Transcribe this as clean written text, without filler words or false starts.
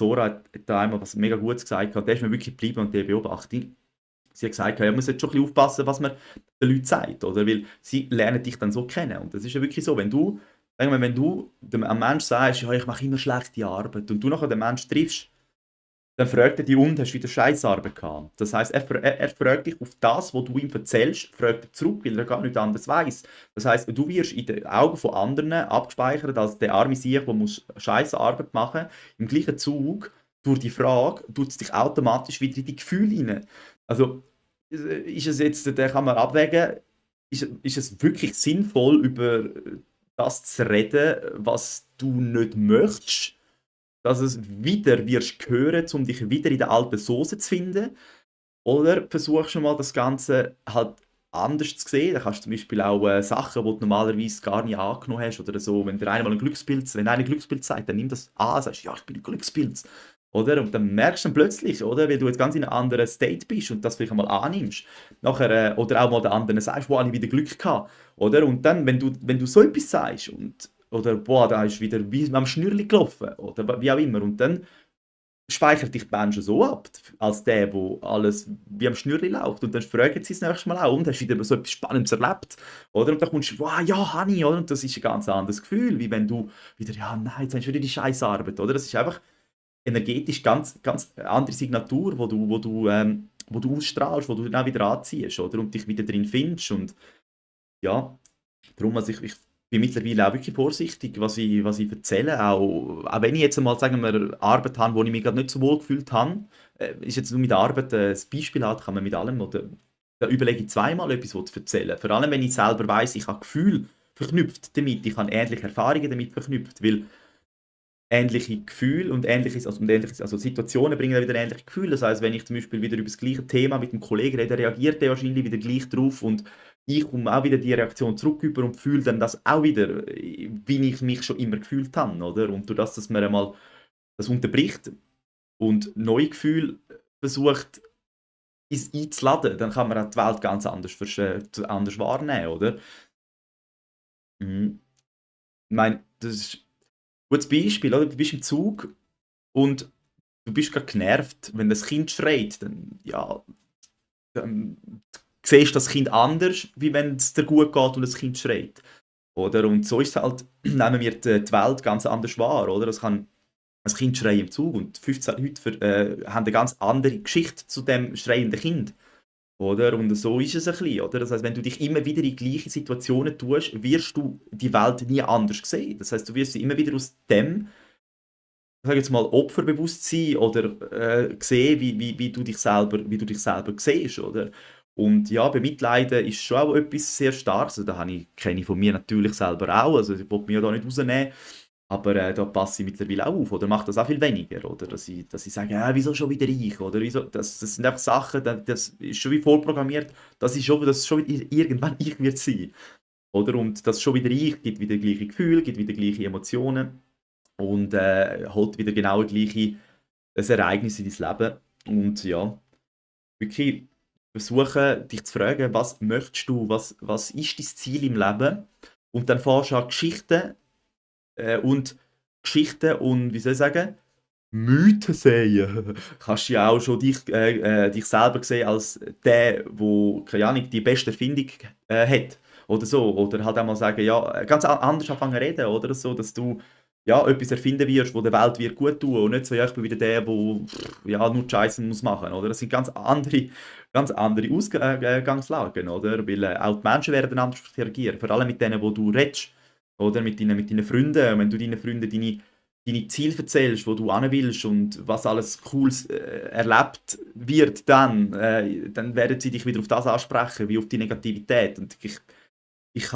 Zora hat da einmal was mega Gutes gesagt, der ist mir wirklich geblieben und den beobachte ich. Sie hat gesagt, ja, man muss jetzt schon ein bisschen aufpassen, was man den Leuten sagt, oder? Weil sie lernen dich dann so kennen. Und das ist ja wirklich so, wenn du, sagen wir, wenn du einem Menschen sagst, ja, ich mache immer schlechte Arbeit und du nachher den Menschen triffst, dann fragt er dich, und hast du wieder Scheissarbeit gehabt? Das heisst, er fragt dich auf das, was du ihm erzählst, fragt er zurück, weil er gar nichts anderes weiss. Das heisst, du wirst in den Augen von anderen abgespeichert als der arme Sieg, der Scheissarbeit machen muss. Im gleichen Zug, durch die Frage, tut es dich automatisch wieder in die Gefühle hinein. Also, ist es jetzt, da kann man abwägen, ist es wirklich sinnvoll, über das zu reden, was du nicht möchtest, dass es wieder wirst hören, um dich wieder in der alten Soße zu finden? Oder versuchst du mal das Ganze halt anders zu sehen? Da kannst du zum Beispiel auch Sachen, die du normalerweise gar nicht angenommen hast oder so, wenn der eine mal ein Glückspilz, wenn einer ein Glückspilz sagt, dann nimm das an, sagst, ja, ich bin ein Glückspilz. Oder? Und dann merkst du dann plötzlich, oder, weil du jetzt ganz in einem anderen State bist und das vielleicht einmal annimmst. Nachher, oder auch mal den anderen sagst, wo habe ich wieder Glück gehabt. Oder? Und dann, wenn du so etwas sagst und oder boah, da ist wieder wie am Schnürli gelaufen oder wie auch immer. Und dann speichert dich die Menschen so ab, als der, wo alles wie am Schnürli läuft. Und dann fragen sie das nächste Mal auch, und hast du wieder so etwas Spannendes erlebt? Oder? Und dann kommst du, wow, ja, Hani, oder? Und das ist ein ganz anderes Gefühl, wie wenn du wieder, ja, nein, jetzt hast du wieder die Scheißarbeit, oder? Das ist einfach energetisch ganz, ganz eine andere Signatur, wo du ausstrahlst, wo du dann auch wieder anziehst, oder? Und dich wieder drin findest. Und ja, darum, also ich bin mittlerweile auch wirklich vorsichtig, was ich erzähle. Auch wenn ich jetzt einmal, sagen wir, Arbeit habe, wo ich mich gerade nicht so wohl gefühlt habe, ist jetzt nur mit der Arbeit das Beispiel hat, kann man mit allem, oder da überlege ich zweimal etwas zu erzählen. Vor allem, wenn ich selber weiss, ich habe Gefühl verknüpft damit, ich habe ähnliche Erfahrungen damit verknüpft, weil ähnliche Gefühle und ähnliches, also Situationen bringen dann wieder ähnliche Gefühle. Das heißt, wenn ich zum Beispiel wieder über das gleiche Thema mit einem Kollegen rede, reagiert der wahrscheinlich wieder gleich drauf und ich komme auch wieder die Reaktion zurück über und fühle dann das auch wieder, wie ich mich schon immer gefühlt habe, oder? Und durch das, dass man einmal das unterbricht und neue Gefühle versucht einzuladen, dann kann man auch die Welt ganz anders wahrnehmen, oder? Mhm. Ich meine, das ist ein gutes Beispiel, oder? Du bist im Zug und du bist gerade genervt, wenn das Kind schreit, dann, ja, dann siehst du das Kind anders, wie wenn es dir gut geht und das Kind schreit. Oder? Und so ist es halt, nehmen wir die Welt ganz anders wahr. Oder? Das kann ein Kind schreien im Zug und 15 Leute haben eine ganz andere Geschichte zu dem schreienden Kind. Oder? Und so ist es ein bisschen. Oder? Das heißt, wenn du dich immer wieder in gleiche Situationen tust, wirst du die Welt nie anders sehen. Das heißt, du wirst sie immer wieder aus dem, ich sage jetzt mal, Opferbewusstsein oder sehen, wie du dich selber siehst. Oder? Und ja, bemitleiden ist schon auch etwas sehr Starkes. Also, kenne ich von mir natürlich selber auch. Also ich will mich ja da nicht rausnehmen. Aber da passe ich mittlerweile auch auf oder mache das auch viel weniger. Oder? Dass ich sage, wieso schon wieder ich? Oder wieso? Das sind einfach Sachen, das ist schon wie vorprogrammiert, dass schon wieder irgendwann ich wird sein. Oder? Und das schon wieder ich gibt wieder gleiche Gefühle, gibt wieder gleiche Emotionen und holt wieder genau gleiche ein Ereignis in dein Leben. Und ja, wirklich versuchen, dich zu fragen, was möchtest du, was ist dein Ziel im Leben? Und dann fährst du an Geschichten und, wie soll ich sagen, Mythen sehen. Kannst ja auch schon dich selber sehen als der, wo keine Ahnung, die beste Erfindung hat. Oder so. Oder halt auch mal sagen, ja, ganz anders anfangen zu reden, oder so, dass du ja, etwas erfinden wirst, wo der Welt wird gut tun und nicht so, ja, ich bin wieder der, der ja, nur Scheiße muss machen, oder? Das sind ganz andere Ausgangslagen, oder? Weil auch die Menschen werden anders reagieren, vor allem mit denen, wo du redest, oder? Mit deinen Freunden, wenn du deinen Freunden deine Ziele erzählst, wo du hin willst und was alles Cooles erlebt wird, dann werden sie dich wieder auf das ansprechen, wie auf die Negativität. Und ich